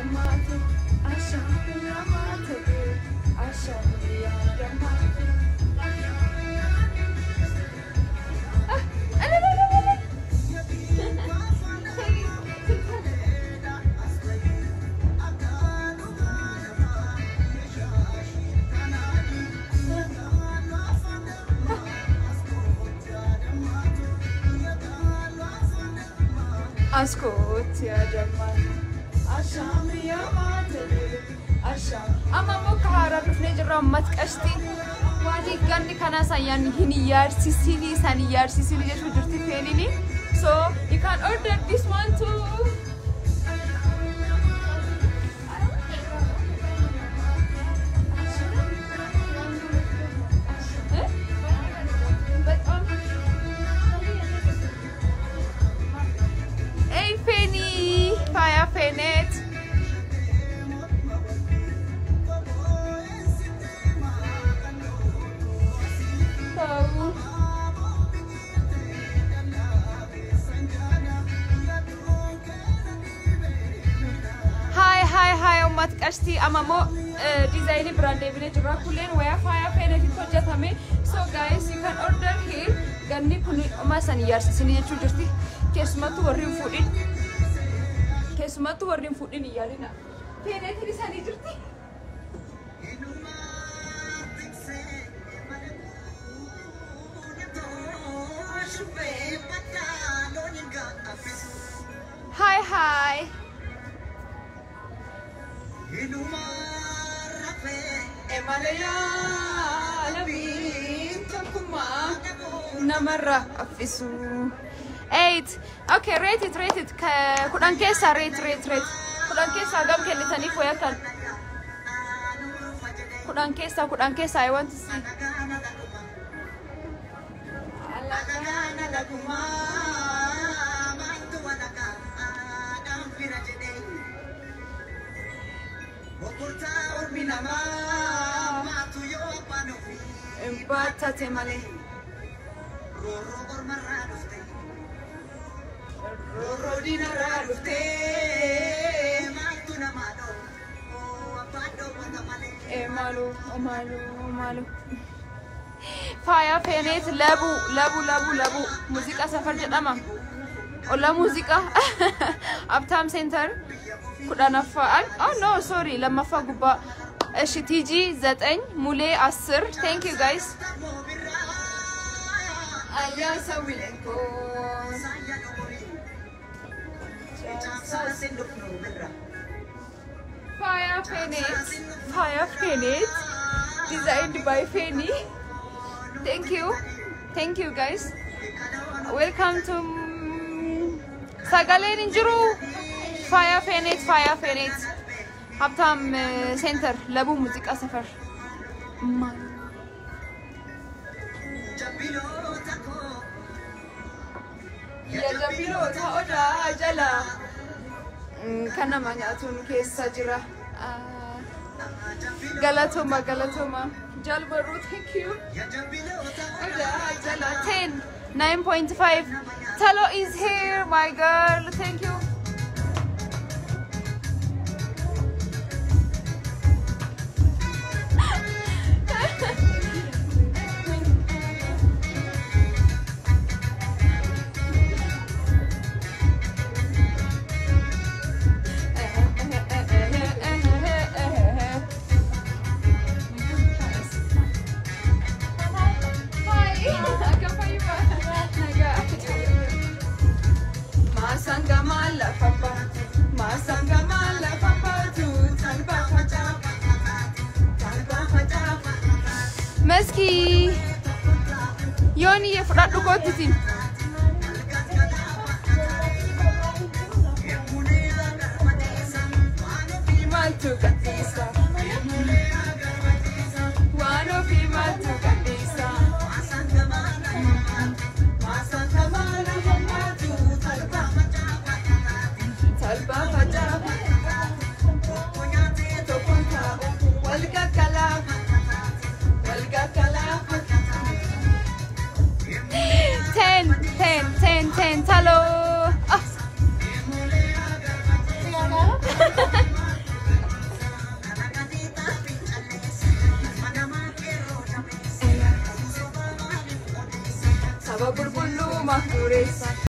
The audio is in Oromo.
Dammaatu ashaam biyya maatee ashaam biyya dammaatu. Askootti adammaan ashaam biyya maatee ashaam. Amma immoo akka haaraa dhufnee jirra ammat qashti. Waan ganni kanas ayyaanni hin iyaarsisinii isaan iyaarsisinii jechuu jirti feenini. So you can order this one too. Eh? በጣም. Hey Feni, Fire Fenet. So, hi hi hi ummat qashtii. Amma immoo diizaayinii biraan deebinee jirra. Kulleen wayaa Faaya Feenetitti hojjetame. So guys, you can order here. Ganni kun homaa san iyaarsisinii jechuu jirti. Keessumattuu warri hin fuudhin. Keessumattuu warri hin fuudhin hin yaalina. Feenetiin isaanii jirti. Hi hi. Emaleyaa tokkummaa namarra affisu. Eight. Okay, rate it, rate it. 10 keessaa rate, rate, rate. 10 keessaa gam kennitaniif wayyaa kan? 10 keessaa, 10 keessaa, I want to see. Alagaana lagumaa maaltu walagaa aadaan fira jedhee gurgurtaa ormi namaa maatu yoo abbaan ofii Baattate malee. Roorroo ormarraa dhufte, roorroo diinarraa dhufte, maaltu namaa dhoo abbaan dhoowwata malee. Maalu, maalu, maalu. Faaya Feeneet, Labu, Labu, Labu, Labu. Muuziqaa safar jedhama. Ollaa muuziqaa. Abtaam Center. 10ffaa. Oh no, sorry, lammaffaa gubbaa. እሺ ቲጂ 9, ሙሌ 10. Thank you guys. አያሰው ይለንኮ. Saayyaa dhokorii caamsaa sin dhufnu birra. Faaya Feeneet, Faaya Feeneet, designed by Feni. Thank you, thank you guys. Welcome to sagaleen hin jiru. Faaya Feeneet, Faaya Feeneet, ሀብታም ሴንተር፣ ለቡ ሙዚቃ ሰፈር። ማን? Jabbiloota koo. Jabbiloota odaa jala kan nama nyaatuun keessa jira. Galatoma, galatoma. Jalbaruu, thank you. Jabbiloota. Odaa jala 10, 9.5. Talo is here, my girl. Thank you. Hi, akka fayyuma nagaa. Maasanga lafa baatu, maasanga lafa baatu, talba facaafa, talba facaafa. Meski yooni fudhadhu koottiti. Maaltu gadhiisa? Waan ofii maaltu gadhiisa? Talba facaafa. Tokkoon taa'u wal kakkalaafa, wal kakkalaafa. 10, 10, 10, 10, talo. Ah. Saba qulqulluu maaf dureessa.